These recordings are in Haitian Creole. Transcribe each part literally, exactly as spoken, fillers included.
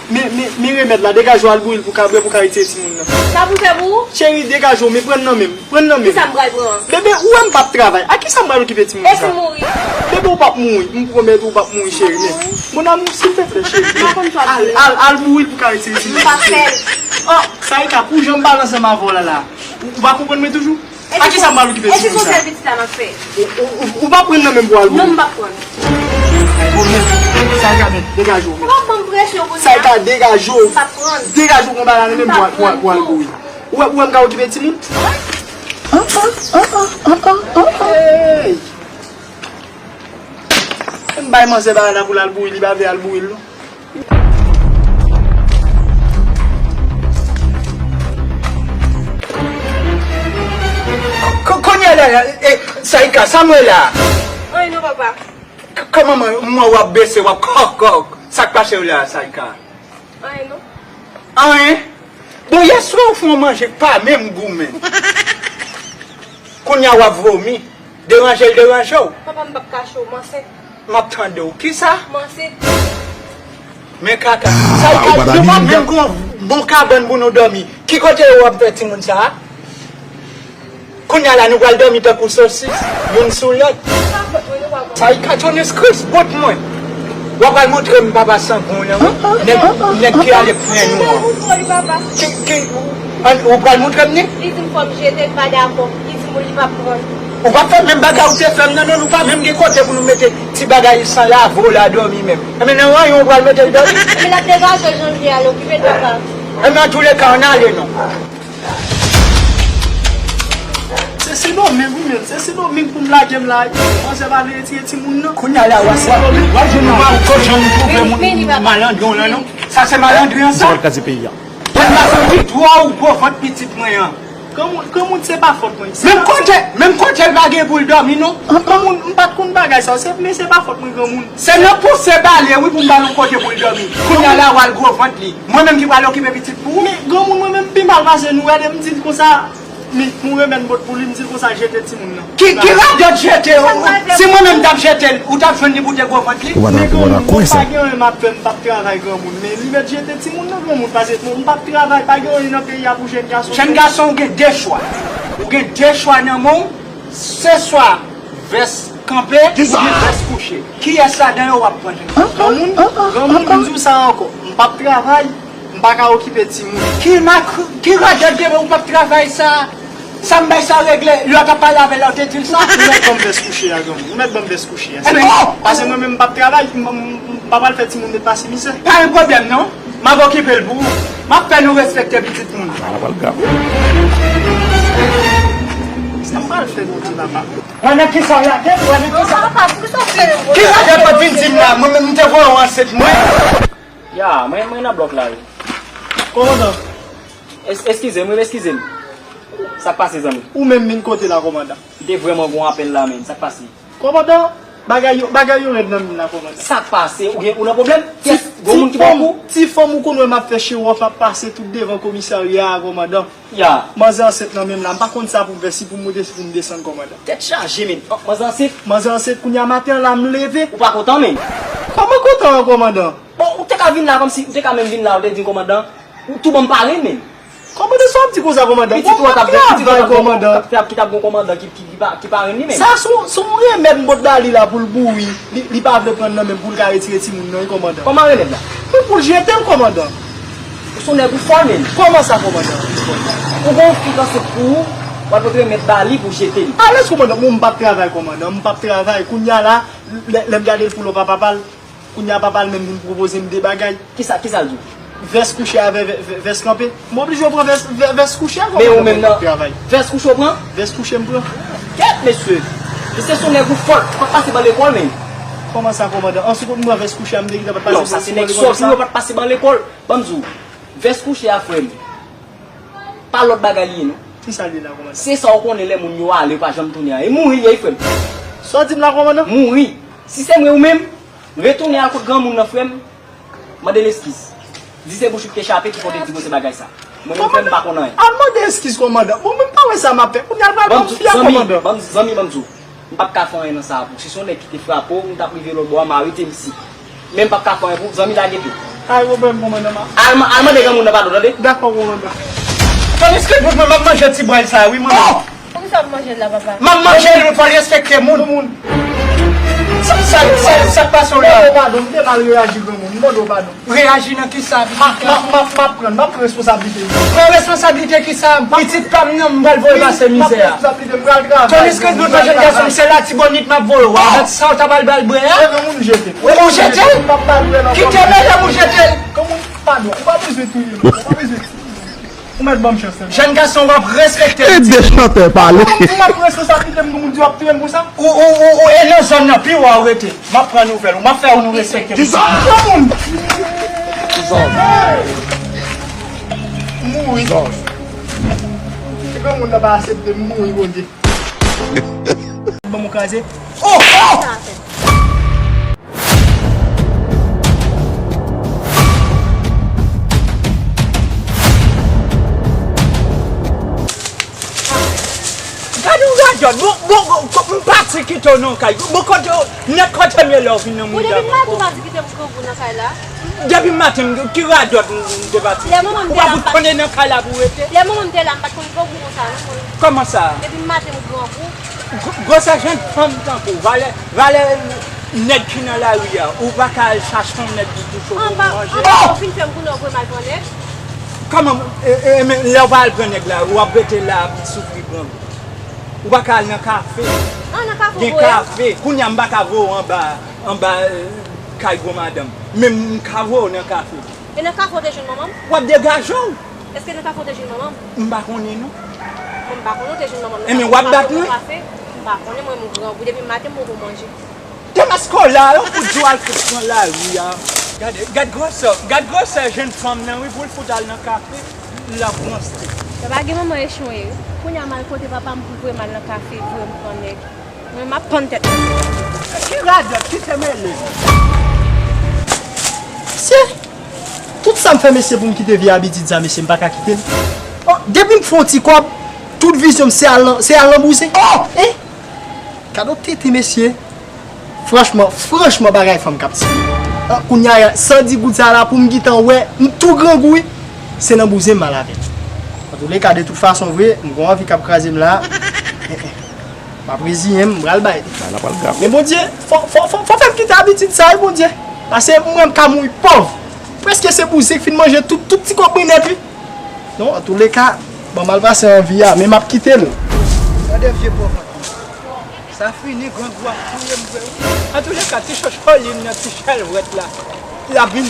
Men, men, men remèd la, degaje w al bouyi l pou ka bwè, pou ka retire timoun nan. Sa pou fè pou ou? Cheri, degaje w, men pran nan men m, pran nan men m. Kisa m pral pran? Bebe, ou wè m p ap travay. A kisa m pral okipe timoun sa? E si m mouri? Bebe, ou p ap mouri. M pwomèt ou, ou p ap mouri, cheri, men. Mon amour, silvouplè, cheri. M pa konn sa. Al, al, al bouyi l pou ka retire timoun. M p ap fè l. Oh, Saïka, pou jan m pale ansanm avè w la, la. Ou, ou pa konprann mwen toujou? A kisa m pral okipe timoun sa? E si se yon sèl pitit la m ap fè? Ou, ou, ou, ou pa pran nan men m pou al bouyi? Non, m p ap pran. Bon, men, Saïka, men, degaje w, men. Ou pa ban m presyon kounye a. Saïka, degaje w. M p ap pran. Degaje w, pran bagay nan men m pou al, pou al, pou al bouyi. Ou wè, ou wè m ka okipe timoun? Hey! M bay manzè bagay la pou l al bouyi, li pa vle al bouyi l, non. Ko-, kounye a la, e, Saïka, sa m wè la? Anyen non, papa. K-, kòman mwen, mwen w ap bese, w ap kòk, kòk? Sa k pase w la, Saïka? Anyen non. Anyen? Bon, yèswa ou fè yon manje k pa menm gou, men. Kounye a w ap vomi. Deranje l deranje w. Papa, m p ap kache w, m ansent. M ap tande w. Kisa? M ansent. Men kaka. Sa, ou pa ta nou pa menm gen yon bon kabann pou nou dòmi. Ki kote yo ap fè timoun sa a? Kounye a la, nou pral dòmi tankou sosis, youn sou lòt. Sa, Saïka, Jones Chris, bòt mwen. W ap pral montre m papa sangon w lan, wi. Nèg, nèg ki ale pran nou an. Ki, ki, an, ou pral montre m li? Li di m fò m jete l, pa dakò. Li di m li p ap pran. Ou p ap fè menm bagay ou te fè m nan, non, nou pa menm gen kote pou nou mete ti bagay san lave w la dòmi menm. Enben, nan ranyon ou pral mete l dòmi? Men l ap degaje l jan l ye a, l okipe l, papa. Enben, antouleka, ann ale non. Se Sendomeng wi menm, se Sendomeng pou m lage m la. Manzè pa vle retire timoun nan. Kounye a la, w ap, w ap, w ap jwenn yon mawozo jan m twouve moun malandren w lan, non. Sa se malandren an sa? Mwen m ap santi dwòl ou gwo vant pitit mwen an. Granmoun, granmoun, se pa fòt mwen. Menm kote, menm kote l pa gen pou l dòmi, non. Granmoun, m pa t konn bagay sa yo, se, men se pa fòt mwen, granmoun. Se nan pouse bale, wi, pou m ba l yon kote pou l dòmi. Kounye a la, w al gwo vant li. Mwen menm ki pral okipe pitit pou ou? Men, granmoun, mwen menm, m pi mal pase nou, gade, m di l konsa, men, m remèt bòt pou li, m di l konsa, jete timoun nan. Ki, ki radòt jete? Si mwen menm t ap jete l, ou t ap jwenn li pou te gwo vant li? Ou pa nan, ou pa nan kwen sa. Men granmoun, mwen pa gen anyen m ap fè, m p ap travay, granmoun. Men li mèt jete timoun nan, granmoun, pase mwen, m p ap travay, pa gen anyen nan peyi a pou jèn gason. Jèn gason, ou gen de chwa. Ou gen de chwa nan men w, se swa vès kanpe, oubyen vès kouche. Kiyès ladan yo w ap pran? Granmoun, granmoun, m di w sa ankò, m p ap travay, m pa ka okipe timoun. Ki mak-, ki radòt de ou p ap travay sa? Sa m bay sa regle, lè w t ap pale avè l la, w te di l sa? Ou mèt ban m vès kouche a, granmoun. Ou mèt ban m vès kouche a. Enben, pase mwen menm m p ap travay, m, m, m pa pral fè timoun met pase mizè. Pa gen pwoblèm non. M ap okipe l pou ou. M ap fè nou respekte pitit moun. Sa pral gate. Sa m pral fè nou di papa. Wè nan kisa w lage m, wè nan kisa. Ki radòt w ap vin di m la? Mwen menm m te voye w ansent mwen. Ya, mwen, mwen nan blòk la wi. Kòmandan. Es-, eskize m, wi, eskize m. Sa k pase, zanmi? Ou menm vin kote la, kòmandan. M te vrèman gon apèl la, menm. Sa k pase? Kòmandan, bagay yo, bagay yo rèd nan min la, kòmandan. Sa k pase? Ou gen, ou nan pwoblèm? Kiyès? Gon moun ki pran kou? Ti fanm ou konn wè m ap fè show off ap pase tout devan komisarya a, kòmandan. Ya. Manzè ansent nan men m la, m pa konn sa pou m fè, si pou m monte, si pou m desann, kòmandan. Tèt chaje, men. Oh, manzè ansent? Manzè ansent, kounye a maten an la, m leve. Ou pa kontan, men? Kòman kontan an, kòmandan? Bon, ou te ka vin la kòmsi, ou te ka menm vin la, ou te di kòmandan, ou tou ban m pale, men. Kòmandan, sa w ap di konsa, kòmandan? Pitit ou an t ap gen, pitit ou an t ap gen, kòmandan, ki t ap, ki t ap gen yon kòmandan ki, ki, ki pa, ki pa renmen li menm. Sa se yon, se yon remèd m pot ba li la pou l bouyi. Li, li pa vle pran nan men m pou l ka retire timoun nan, wi, kòmandan. Kòman remèd la? Wi, pou l jete l, kòmandan. Ou se yon nèg ou fò, menm. Kòman sa, kòmandan? Ou gen yon fi k ansent pou ou, w ap pot remèd ba li pou jete li. Alèz, kòmandan. Bon, m p ap travay, kòmandan. M p ap travay. Kounye a la, lè, lè m gade l pou lòt papa l, kounye a papa l menm vin pwopoze m de bagay. Kisa, kisa l di w? Vès kouche avè vè-, vè-, vès kanpe. M oblije pran vès, vè-, vès kouche a, kòmandan, pou m travay. Vès kouche w pran? Vès kouche m pran. Kèt, mesye! Mesye se yon nèg ou fò, ou pa t pase ban lekòl, menm. Kòman sa, kòmandan? An sou kont mwen, vès kouche a, m te gentan pa t pase ban lekòl sa? Non, sa se nèg sòt, ou pa t pase ban lekòl. Ban m di w, vès kouche a, frè m, pa lòt bagay li ye, non. Kisa l ye la, kòmandan? Se sa w konnen lè moun yo ale, yo pa janm tounen an. E mouri l ye, wi, frè m. Sa w di m la, kòmandan? Mouri. Si se mwen ou menm, retounen al kot granmoun nan, frè m. Mande l eskiz. Di se bouch ou ki te chape ki fè w te di mwen se bagay sa. Mwen menm frè m pa konn anyen. Al mande eskiz, kòmandan. Bon, mwen m pa wè sa m ap fè. Kounye a l pral ban m fi a, kòmandan. Ban m, zanmi, ban m di w. M p ap ka fè anyen nan sa a pou ou. Si se yon nèg ki te frape w, m t ap rive lòt bò a, m arete m isit. Men m p ap ka fè anyen pou ou. Zanmi, lage pye w. Ay, Wobè, m kòmandan ma. Al, al mande granmoun nan padon, tande? Dakò, kòmandan. Tandis ke mwen, mwen, m ap manje ti bway sa, wi, mwen. Poukisa w ap manje l la, papa? M ap manje l, fò l respekte moun. Moun. Sa, sa, sa, sa k pase w la? M mande w padon, m te mal reyaji, granmoun. M mande w padon. Reyaji nan kisa? M ap, m ap, m ap, m ap pran, m ap pran responsablite m. Pran responsablite kisa? Pitit pa m nan, m pral voye pase mizè a. M ap pran responsablite m, m pral travay. Tandis ke nou pa jèn gason, se Latibonit m ap voye w. Sa w ta pral ba l bwè a? Ou jete l? Ou jete l? Kite l, medam, ou jete l. Kòman? Padon, ou pa bezwen touye m. Ou pa bezwen touye m. Ou mèt ban m chans la. Jèn gason, w ap respekte pitit. Ede chantè pale. Ou ap pran responsablite m, moun di w ap touye m konsa? Ou, ou, ou, ou, e nan zòn nan, pi w a w rete. M ap pran nouvèl ou, m ap fè ou nou respekte m. Kisa? Granmoun! Kisa? M mouri. Kisa? Si granmoun nan pa aksepte m, m mouri, Bondye. Ban m kraze. Oh! Oh! Gade yon radòt, bon, bon, bon, m pati kite w nan kay. Bon, kote w, nèt kote m ye lè w vin nan mouda m ankò. Bon, depi maten w pa di kite m grangou nan kay la. Depi maten, m, ki radòt m, m te pati? Ou pa fout konnen nan kay la pou w rete? Lè manman m te la, m pa t konn grangou konsa, non, mwen. Kòman sa? Depi maten m grangou. Gwo, gwosè jèn fanm tankou w, valè, valè nèg ki nan lari a, ou pa ka al chache yon nèg pou kouche w pou manje? Anba, anba, ou fin fè m konnen w vre m al pran nèg. Kòman, e, e, e, men lè w pa al pran nèg la, w ap rete la ap soufri grangou. Ou pa ka al nan kafe. Ah, nan kafe w voye m? Gen kafe. Kounye a m pa ka voye w anba, anba, e, kay gwo madanm. Men m ka voye w nan kafe. E nan kafe w te jwenn manman m? W ap degaje w. Èske nan kafe w te jwenn manman m? M pa konnen non. Mwen m pa konnen w te jwenn manman m nan kafe. Enben, w ap bat mwen? M pa konnen, mwen m grangou depi maten m poko manje. Demaske w la, yon kout jou al fout pran lari a. Gade, gad gwosè, gad gwosè jèn fanm nan wi, pou l fout al nan kafe, l ap ranse. Papa gen manman echon ye wi. Kounye a m al kote papa m pou voye m al nan kafe, voye m pran nèg. Mwen m ap pann tèt mwen. Ki radòt, ki temele? Mesye, tout sa m fè, mesye, pou m kite vye abitid sa, mesye, m pa ka kite l. Oh, depi m fè yon ti kòb, tout vizyon m se al nan, se al nan bouzen. Oh! Eh! Gade yon tete, mesye. Franchman, franchman, bagay fanm k ap tiye. Ah, kounye a, san di goud sa la, pou m gentan wè, m tou grangou, wi. Se nan bouzen m al avè l. Antouleka, de tout fason, vre, m gon anvi k ap kraze m la. Eh, eh. M ap reziyen m, m pral bay. Bagay la pral grav. Men Bondye, fò, fò, fò, fò fè m kite abitid sa, wi, Bondye. Paske mwen, m ka mouri pòv. Prèske se bouzen k fin manje tout, tout ti kòb mwen nèt, wi. Non, antouleka, ban m al pase anvi a, men m ap kite l. Gade vye pòv. Sa fini, grangou ap touye m vre wi. Antouleka, ti chocholi m nan, ti chalvwèt la, l ap vin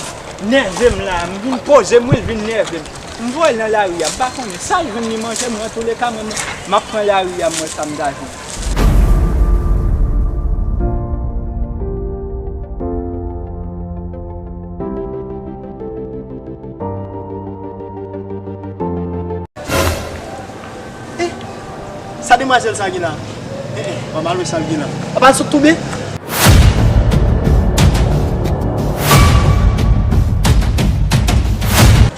nève m la. M vin poze m, wi, l vin nève m. M voye l nan lari a, m pa konnen sa l jwenn li manje, men antouleka, mwen, m ap pran lari a, m wè sa m ta jwenn. Eh, sa demwazèl sa gen la? Eh, eh, ban m al wè sa l gen la. Apa l sot tonbe?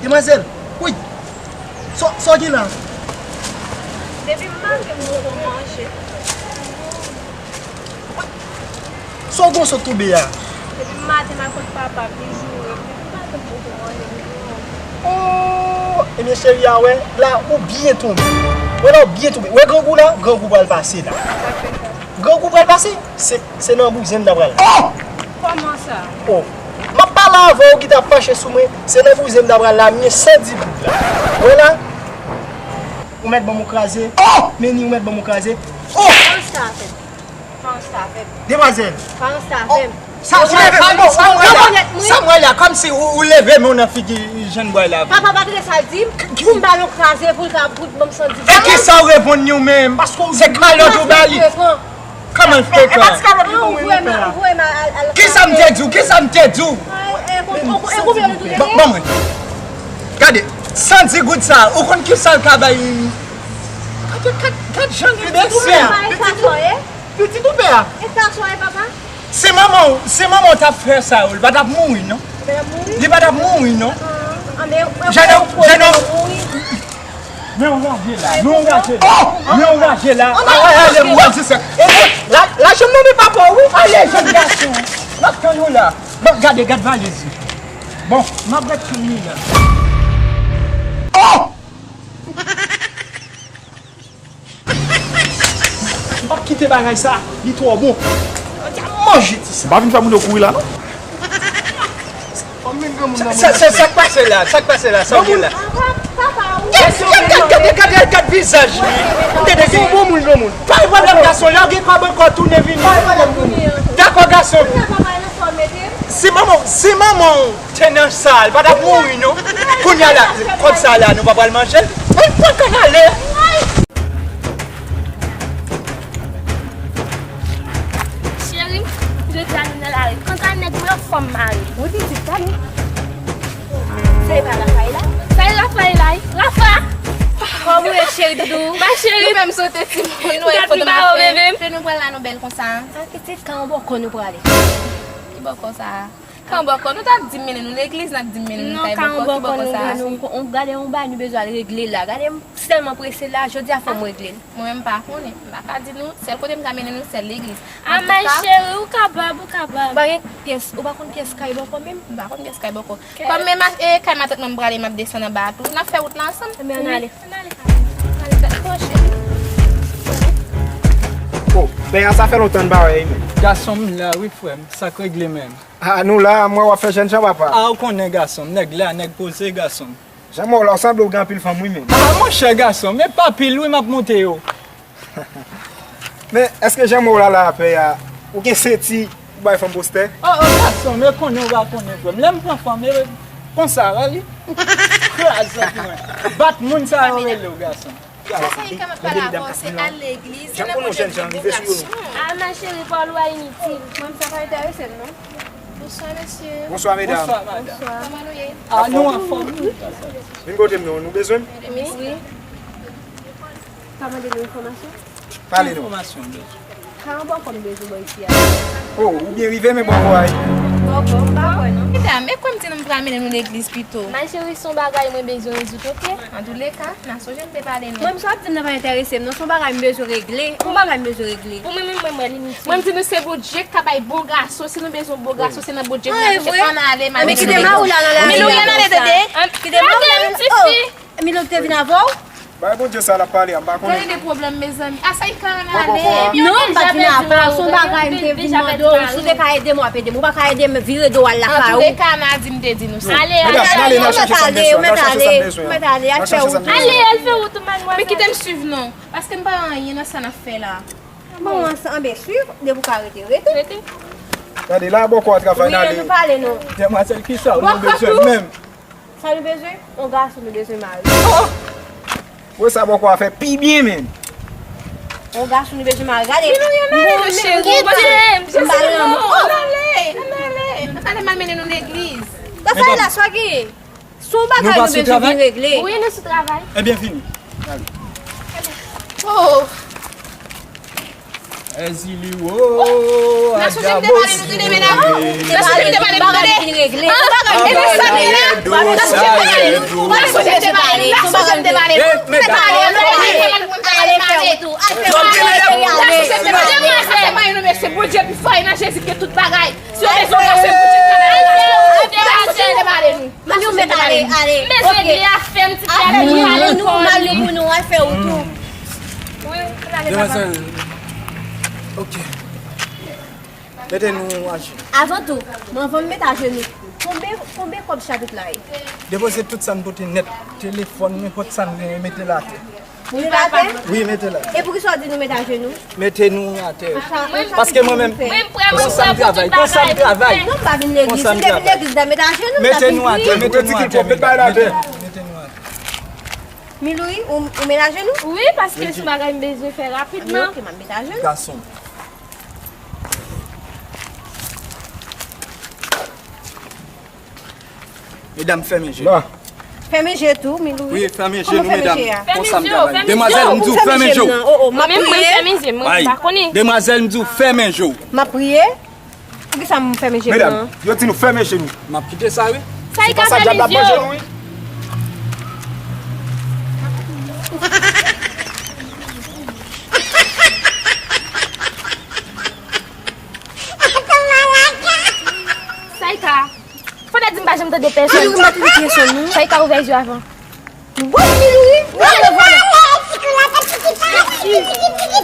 Demwazèl, woy! Sa, sa w gen la? Depi m maten m poko manje. Sa w gon sot tonbe a? Depi maten m al kot papa m, li joure m. Depi maten m poko manje, m grangou. Oh! Ebyen, cheri a, wè, la, ou byen tonbe. Wè la, ou byen tonbe. Wè grangou la? Grangou pral pase la. Sa k fè sa? Grangou pral pase? Se, se nan bouzen m ta pral. Oh! Kòman sa? Oh! M ap pale avè w, ou gentan ap fache sou mwen. Se nan bouzen m ta pral la, m gen san di goud la. Wè la? Ou mèt ban m yon kraze. Oh! Meni, ou mèt ban m yon kraze. Oh! Kòman sa fèt? Pa ansanm avè m. Demwazèl. Pa ansanm avè m. Sa, ou leve, sa, sa, sa, sa, sa, mwen la, kòmsi ou, ou leve men w nan figi jèn bway la. Papa pa tande sa l di m, pou m ba l yon kraze, pou l ka, pou l ban m san di. E kisa w reponn li menm? Se kalòt ou ba li? Kòman l frekan? Kisa m te di w? Kisa m te di w? Bon, bon, mwen. Gade, san di goud sa, ou konn kisa l ka bay? Gade, gade, gade jan li bese. Pitit ou pè a? E sa w ye, papa? Se manman w, se manman w t ap fè sa yo, li pa t ap mouri, non. Li pa t ap mouri? Li pa t ap mouri, non. Ah, ah, men, jènòm, jènòm. Men w raje la, men w raje la. Oh! Men w raje la. Oh, ale, ale, mwen di sa. E, e, la, la, jènòm, men papa w, wi. Ale, jèn gason. M ap tann ou la. Bon, gade, gade valiz li. Bon, m ap ret tann li la. Oh! M p ap kite bagay sa, li twò bon. Manje ti sa. M pa vin fè moun yo kouri la, non. Sa, sa, sa, sa k pase la? Sa k pase la? Sa w gen la? Gade, gade, gade, gade vizaj li. Gade, gade. Bon moun, bon moun. Pa gen pwoblèm, gason. Lè w gen kòb ankò, tounen vini. Dakò, gason. Se manman, se manman w te nan sa, l pa t ap mouri, non. Kounye a la, kòb sa la, nou pa pral manje l. Mwen pran kanale. Cheri, jodi a nou nan lari. Kanta nèg mwen, fò m mare. Wi, pitit, tande. Sa e pa Rafaela? Sa e Rafaela, wi. Rafa! Kòman w ye, cheri doudou? Ba cheri. Nou menm sote timoun, nou e foto n ap fè. Lè nou pral la, nou bèl konsa. Sa ki ti kan bòkò nou prale? Ki bòkò sa? Kan bòkò, nou t ap di m mennen nou legliz, n ap di m mennen nou kay bòkò, ki bòkò sa? Nou, nou gade yon bagay nou bezwen al regle la. Gade m sèlman prese la, jodi a fò m regle l. Mwen menm m pa konnen, m pa ka di nou, sèl kote m ka mennen nou, se legliz. A, my cheri, ou kapab, ou kapab. Ou pa gen pyès, ou pa konn pyès kay bòkò menm? M pa konn pyès kay bòkò. Kòm men ma-, e, kay matant mwen m prale, m ap desann anba a tou. N ap fè wout la ansanm. Ebyen, ann ale. Ann ale. Ann ale, dakò, cheri. Oh, pè a, sa fè lontan n pa wè, wi, men. Gason m la, wi, frè m. Sa k regle menm? A, nou la, m wè w ap fè jènjan, papa. A, ou konnen, gason m. Nèg la, nèg poze, gason m. Jan m wè w la, w sanble w gen anpil fanm, wi, men. A, monchè, gason m, e pa pil, wi, m ap monte yo. Men, èske jan m wè w la la, pè a, ou gen senti pou bay fanm postè? Oh, oh, gason, men konnen ou pa konnen, frè m. Lè m pran fanm, e konsa, wè li. Kraze pou mwen. Bat moun sa yo rele w, gason. Sa, sa, li ka mèt pale avè w, se al legliz, se nan Bondye ki gen gason. A, ma chérie, pale w a initil. Mwen, sa pa enterese m, non. Bonswa, mesye. Bonswa, medam. Bonswa, madam. Bonswa. Kòman nou ye? A, nou anfòm, wi. Vin kote m, non. Nou bezwen m? Wi. Ka mande nou enfòmasyon? Pale non. Enfòmasyon, bèl. Ka anba kò m bezwen bò isi a. Oh, ou byen rive, men bò kò a. Bò kò, m pa kwè non. Medam, e kwè m di nou m pral mennen nou legliz pito. My chérie, se yon bagay mwen bezwen rezoud, oke? Antouleka, n a sonje m te pale nou. Mwen, m sa ap di m nan pa enterese m non, se yon bagay m bezwen regle. Yon bagay m bezwen regle. Pou mwen menm, mwen, mwen, li initil. Mwen, m di nou se Bondye k ka bay bon gason, si nou bezwen bon gason, se nan Bondye nou ap chèche. Ann ale, Mami. Kite Maoula nan la. Milou, ann ale, tande. Kite Maoula. Milo te vin avè w? Bay Bondye sa l ap pale a, m pa konnen. Gade de pwoblèm, mezanmi. Asayka, ann ale. Non, m pa t vin avè w. Se yon bagay m te vin mande w. Si w te ka ede m, w ap ede m. Ou pa ka ede m, vire do w al lakay ou. Antouleka, Nadine te di nou sa. Ale, ale, ale, nou mèt ale, nou mèt ale, al fè wout ou. Ale, al fè wout ou, madmwazèl. Men kite m swiv non, paske m pa wè anyen nan sa n ap fè la. Bon, ansanm, byen si, depi w ka rete, rete. Rete. Gade, la bòkò a travay, n ale. Nou pale non. Demwazèl, kisa w nou bezwen menm? Sa nou bezwen? Yon gason nou bezwen mare. Oh! Wè sa bòkò a fè pi byen menm. Yon gason nou bezwen mare. Gade. Milou, ann ale non, cheri. Bondye, m pale non. Ann ale, ann ale. Ann ale, m al mennen nou legliz. Rafaela, sa w genyen? Se yon bagay nou bezwen vin regle. Wi, nou sou travay. Ebyen, vini. Ale. Oh! Ezili wo, a dyabo si. Nan sonje m te pale nou tande, medam. Nan sonje m te pale nou tande. E mezanmi, nan sonje m te pale nou. Nan sonje m te pale nou. Nan sonje m te pale nou. Nan sonje m te pale nou. Nan sonje m te pale nou. Nan sonje m te pale nou. Mesye, Bondye pi fò, e nan Jezi ki gen tout bagay. Si w bezwen pase pou ti kanal, nan sonje m te pale nou. Mami, ou mèt ale, ale. Mezanmi, afè m, ti kanal, nou, nou, nou, nou, al fè wout ou. Demwazèl. Ok. Mete nou ajenou. Avan tou, m, anvan m met ajenou, konbyen, konbyen kòb chapit la ye? Depoze tout sa n pote nèt. Telefòn, nenpòt sa n genyen, mete l atè. Mete l atè? Wi, mete l atè. E poukisa w di nou met ajenou? Mete nou atè. Paske mwen menm, konsa m travay, konsa m travay. Non, m pa vin legliz. Si m te vin legliz, m ta met ajenou, m ta vin priye. Mete nou atè, mete nou atè, medam. Mete nou atè. Miloui, ou, ou met ajenou? Wi, paske se yon bagay m bezwen fè rapidman. Ok, m ap met ajenou. Gason. Medam, fèmen je nou. Fèmen je tou, Miloui. Wi, fèmen je nou, medam. Konsa m travay. Demwazèl, m di w, fèmen je w. Mwen menm, mwen fèmen je m, mwen pa konnen. Demwazèl, m di w, fèmen je w. M ap priye. Poukisa m fèmen je m nan? Medam, yo di nou fèmen je nou. M ap kite sa, wi. Sa e ka fèmen je w. Sa e ka. Fò n di m pa janm tande Milouri, m ap retire sèl nou. Fay ka ouvè je avan. Bon, Milouri, ou te vòlè.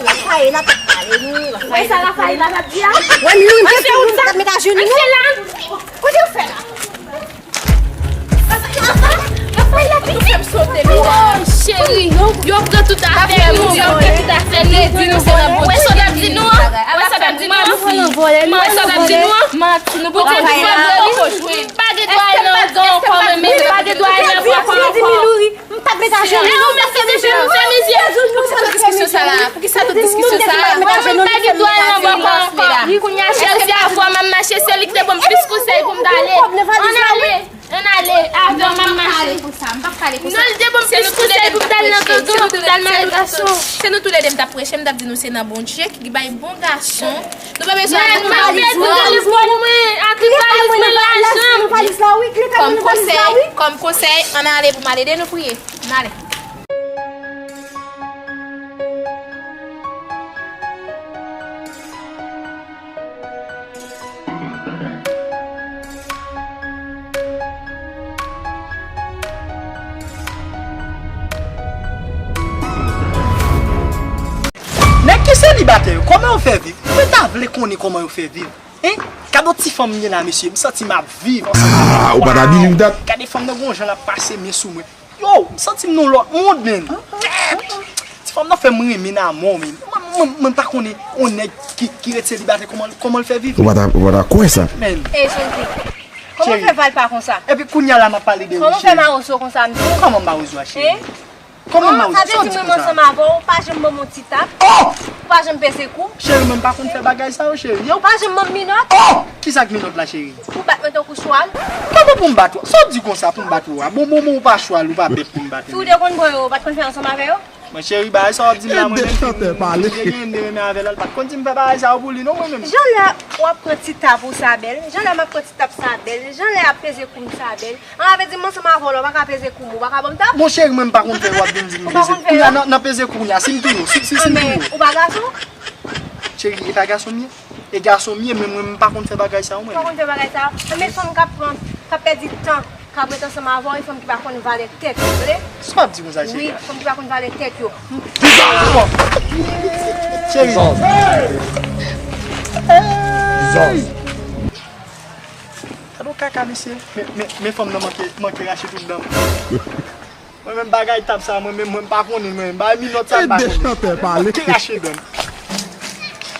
Rafaela t ap pale, wi, Rafaela. Wè sa Rafaela t ap di a? Wè, Milouri, m te di nou, nou t ap met ajenou nou. Kote w fè la? Rafaela, Rafaela, nou fè m sote, medam. Oh, cheri, yo pran tout afè nou, yo pran tout afè nou, di nou se nan bon. Wè sa w t ap di nou an? Wè sa w t ap di nou an? Wè sa w t ap di nou an? Manti, nou poko jwenn. Pa gen dwa al nan bòkò ankò, men pa gen dwa al nan bòkò ankò. M t ap met ajenou nou. Fèmen je w, fèmen je w. Poukisa tout diskisyon sa la? Poukisa tout diskisyon sa la? Mwen pa gen dwa al nan bòkò ankò. Kounye a, cheri, se avè w m ap mache, se li ki te ban m plis konsèy pou m t ale. Ann ale, ann ale, avè w m ap mache. Non, li te ban m plis konsèy pou m t al nan gangan, pou m t al mare gason. Se nou toulède m t ap preche, m t ap di nou se nan Bondye ki bay bon gason. Nou pa bezwen ale nan valiz mwen. Mwen, ak valiz mwen lajan. Kòm konsèy, kòm konsèy, ann ale pou m al ede nou priye. Ann ale. Nèg ki selibatè yo, kòman yo fè viv? Mwen ta vle konnen kòman yo fè viv. Hein? Gade yon ti fanm m ye la, mesye. M santi m ap viv ansanm avè... Ah, ou pa ta believe that? Gade fanm nan gon jan l ap pase men sou mwen. Yo, m santi m nan yon lòt mond, menn. Ti fanm nan fè m renmen nan mò, menn. Mwen, mwen, mwen pa konnen yon nèg ki, ki ret selibatè, kòman, kòman l fè viv. Ou pa ta, ou pa ta kwè sa. Menn. Ey, Chonzi, kòman w fè Valpa konsa? Epi kounye a la m ap pale de ou, cheri. Kòman w fè mawozo konsa, m di w? Kòman m mawozo a, cheri? Kòman m mawozo? Sa vle di mwen ansanm avè w, ou pa janm ban m yon ti tap? Oh! Ou pa janm peze kou? Cheri, mwen m pa konn fè bagay sa yo, cheri. Ou pa janm ban m minòt? Oh! Kisa k minòt la, cheri? Ou bat mwen tankou chwal? Kòman pou m bat ou? Sa w di konsa pou m bat ou a? Bon, bon, bon, ou pa chwal, ou pa bèt pou m bat ou. Si w te konn bò yo, ou pa t konn fè ansanm avè yo? Mwen, cheri, bagay sa w ap di m la, mwen menm, fi m te gen de renmen avè l, l pa t konn di m fè bagay sa yo pou li non, mwen menm. Jan lè w ap pran ti tap ou sa bèl, jan lè m ap pran ti tap sa bèl, jan lè ap peze kou m sa bèl. An, sa vle di m ansanm avè w la, w pa ka peze kou m, ou pa ka ban m tap? Bon, cheri, mwen m pa konn fè, w ap vin di m peze. Ou pa konn fè? Kounya, nan, nan peze kou kounya, si m touye w, si, si, si m touye w. Ou pa gason? Cheri, e pa gason m ye? E gason m ye, men mwen, m pa konn fè bagay sa yo, mwen. Ou pa konn fè bagay sa yo? Men fanm k ap pran, k ap pèdi tan, k ap ret ansanm avè w, e fanm ki pa konn valè tèt yo, tande? Sa w ap di konsa, cheri? Wi, fanm ki pa konn valè tèt yo. Cheri. Gade yon kaka, mesye. Men, men, men fanm nan manke, manke rache tout dan m. Mwen menm bagay tap sa, mwen menm, mwen m pa konnen, mwen menm. Bagay minòt sa, m pa konnen. Ede chantè pale. Manke rache dan m.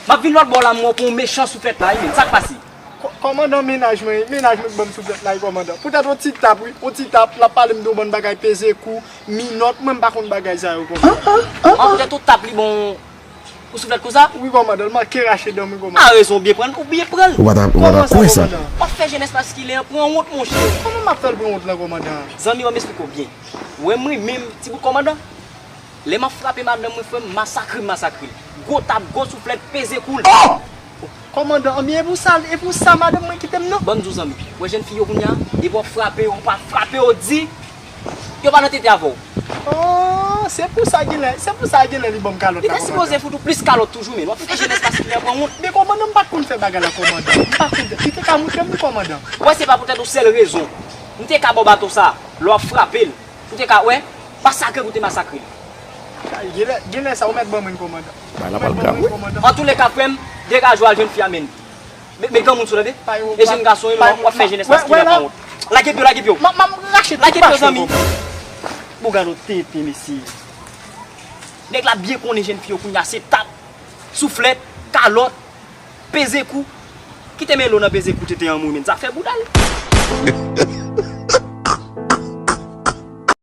M ap vin lòt bò la, m wè w pran yon mechan souflèt la, wi, men. Sa k pase? Kò-, kòmandan, mennaj mwen, mennaj mwen k ban m souflèt la, wi, kòmandan. Poutèt yon ti tap, wi, yon ti tap, l ap pale m de yon bann bagay peze kou, minòt, mwen m pa konn bagay sa yo, kòmandan. An, poutèt yon tap li ban w yon souflèt konsa? Wi, kòmandan, l manke rache dan m, wi, kòmandan. A rezon, w byen pran l, ou byen pran l. Ou pa ta, ou pa ta kwè sa. Kòman sa, kòmandan? W ap fè jenès maskilen an pran wont, monchè. Kòman m ap fè l pran wont lan, kòmandan? Zanmi, ban m esplike w byen. Ou wè m renmen m, ti bout kòmandan. Lè m ap frape madanm mwen, frè m, masakre m masakre l. Gwo tap, gwo souflèt, peze kou l. Oh! Kòmandan, anben e pou sa, e pou sa madanm mwen kite m nan? Ban m di w zanmi, w wè jèn fi yo kounye a, depi w ap frape yo, ou pa frape yo di, yo pa nan tete avè w. Oh, se pou sa genlè, se pou sa genlè li ban m kalòt la, kòmandan. Li te sipoze fout ou plis kalòt toujou, men w ap fè jenès maskilen an pran wont. Men kòmandan, m pa t konn fè bagay la, kòmandan. M pa t konn fè, li te ka moutre m li, kòmandan. Ou wè se pa poutèt yon sèl rezon. M te ka ba w baton sa, lè w ap frape l. Ou te ka wè, masakre pou te masakre l. Genlè, genlè sa ou mèt ban mwen, kòmandan. Bagay la pral grav, wi. Antouleka, frè m, degaje w al jwenn fi a, menn. Met, met granmoun sou, tande? E jèn gason, wi, w ap fè jenès maskilen an pran wont. Lage pye w, lage pye w. M ap, m ap rache tout mache w, kòmandan. Bon, gade yon tenten, mesye. Nèg la byen konnen jèn fi yo kounye a se tap, souflèt, kalòt, peze kou. Kite melo nan peze kou tenten an, mwen, menn. Sa fè bouda l.